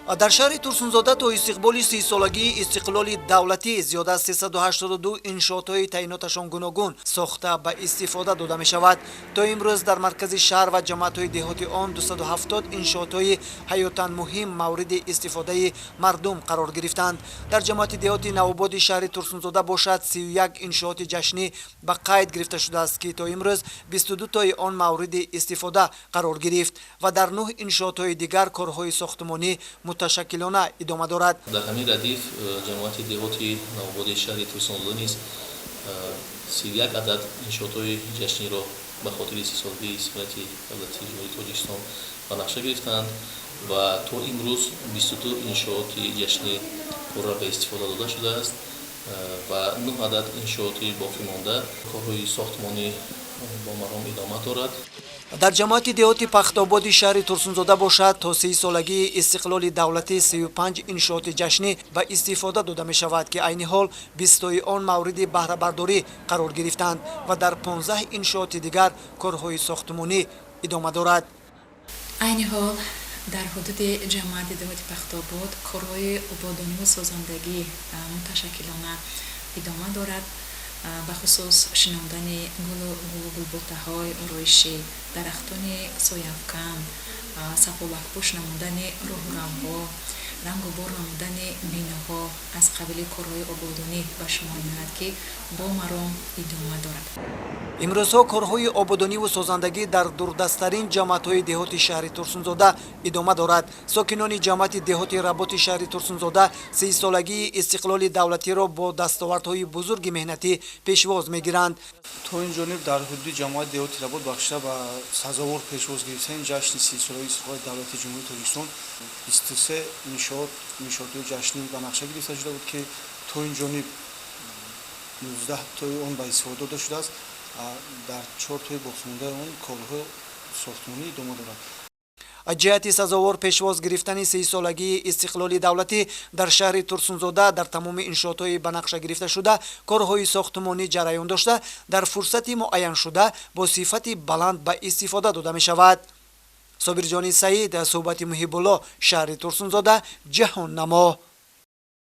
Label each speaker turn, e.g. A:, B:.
A: Дар шаҳри Турсунзода то истиқболи 30-солагии истиқлоли давлатӣ зиёда аз 382 иншоотҳои таъиноташон гуногун сохта ба истифода дода мешавад. То имрӯз дар маркази шаҳр ва ҷамоатҳои деҳоти он 270 иншоотҳои ҳаётан муҳим мавриди истифодаи мардум қарор гирифтанд. Дар ҷамоати деҳоти Навободи шаҳри Турсунзода бошад, 31 иншооти ҷашнӣ ба қайд гирифта шудааст, ки то имрӯз 22 тои он мавриди истифода қарор гирифт ва дар нӯҳ иншоотҳои дигар корҳои сохтумонӣ муташаккилона идома дорад.
B: Дар ҳамин радиф ҷамоати деҳоти Навободи шаҳри Турсунзода низ 31 адад иншоотҳои ҷашниро ба хотири 30-солагии истиқлолияти давлатии Ҷумҳурии Тоҷикистон ба нақша гирифтаанд ва то имрӯз 22 иншооти ҷашнӣ пурра ба истифода дода шудааст ва нӯҳ адад иншооти боқимонда корҳои сохтмонӣ бо маром идома дорад.
A: Дар ҷамоати деҳоти Пахтободи шаҳри Турсунзода бошад, то 30-солагии истиқлоли давлатӣ 35 иншооти ҷашнӣ ба истифода дода мешавад, ки айни ҳол 20тои он мавриди баҳрабардорӣ қарор гирифтанд ва дар 15 иншооти дигар корҳои сохтмонӣ идома дорад.
C: Айни ҳол дар ҳудуди ҷамоати деҳоти Пахтобод корҳои ободониву созандагӣ муташаккилона идома дорад, бахусус шинондани гулу гулботаҳои ороишӣ, дарахтони сояафкан, сафолакпӯш намудани роҳуравҳо, рангу бор намудани биноҳо аз қабили корҳои ободонӣ ба шумор меояд, ки бо маром идома дорад.
A: Имрӯзҳо корҳои ободониву созандагӣ дар дурдасттарин ҷамоатҳои деҳоти шаҳри Турсунзода идома дорад. Сокинони ҷамоати деҳоти Работи шаҳри Турсунзода 30-солагии истиқлоли давлатиро бо дастовардҳои бузурги меҳнатӣ пешвоз мегиранд.
D: То ин ҷониб дар ҳудуди ҷамоати деҳоти Работ бахшида ба сазовор пешвоз гирифтани ҷашни 30-солагии истиқлоли давлатии Ҷумҳурии Тоҷикистон 23 иншоот, иншоотҳои ҷашнӣ ба нақша гирифта шуда буд, ки то ин ҷониб 19 тои он ба истифода дода шудааст. Дар чор тои боқимондаи он корҳои сохтмонӣ идома дорад.
A: Ҷиҳати сазовор пешвоз гирифтани 30-солагии истиқлоли давлатӣ дар шаҳри Турсунзода дар тамоми иншоотҳои ба нақша гирифташуда корҳои сохтмонӣ ҷараён дошта, дар фурсати муайяншуда бо сифати баланд ба истифода дода мешавад. Собирҷони Саид, Суҳбати Муҳибулло, шаҳри Турсунзода, Ҷаҳоннамо.